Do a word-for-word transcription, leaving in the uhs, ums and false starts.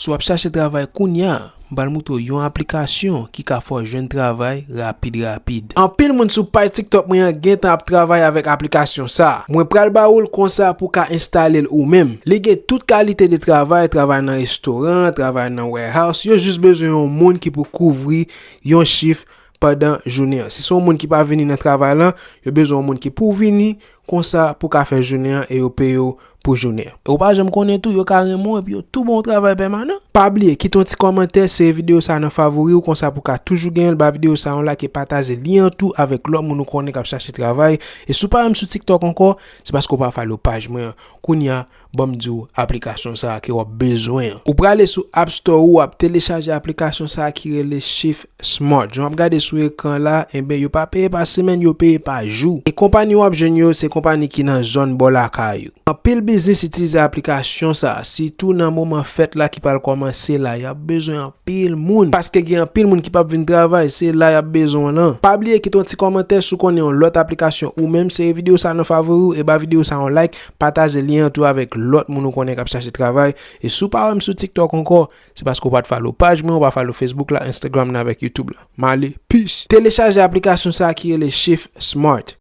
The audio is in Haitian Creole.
Si w ap chache travay kounye a, m pral moutre w yon aplikasyon ki ka fè w jwenn travay rapid rapid. Anpil moun sou paj TikTok mwen an gentan ap travay avèk aplikasyon sa a. Mwen pral ba ou l konsa pou w ka enstale l ou menm. Li gen tout kalite de travay, travay nan restoran, travay nan warehouse. Yo jis bezwen yon moun ki pou kouvri yon chif pandan jounen an. Si se yon moun ki pa vini nan travay lan, yo bezwen yon moun ki pou vini konsa pou ka fè jounen an e yo peye w pou jounen an. E ou pa janm konnen tou, yo ka renmen w epi yo tou ba w travay pèmanan. Pa bliye, kite yon ti kòmantè, sere videyo sa nan favori w konsa pou ka toujou genyen l, ba videyo sa yon like e pataje lyen an tou avèk lòt moun ou konnen k ap chache travay. E si w pa wè m sou TikTok ankò, se paske w pa follow paj mwen an. Kounye a, ban m di w aplikasyon sa a ke w ap bezwen an. Ou prale sou App Store ou, w ap telechaje aplikasyon sa a ki rele Shift Smart. Jan w ap gade sou ekran la, enben, yo pa peye pa semèn, yo peye pa jou. E konpayi w ap jwenn yo, se konpayi ki nan zòn bò lakay ou. Anpil biznis itilize aplikasyon sa a, sitou nan moman fèt la ki pral kòmanse la, y ap bezwen anpil moun. Paske gen anpil moun ki p ap vin travay, se la y ap bezwen w lan. Pa bliye kite yon ti kòmantè si w konnen yon lòt aplikasyon ou menm, sere videyo sa nan favori w e ba videyo sa yon like, pataje lyen an tou avèk lòt moun ou konnen k ap chache travay. E si w pa wè m sou TikTok ankò, se paske w pa t follow paj mwen, w pa follow Facebook la, Instagram nan avèk YouTube la. M ale, peace. Telechaje aplikasyon sa a ki rele Shift Smart.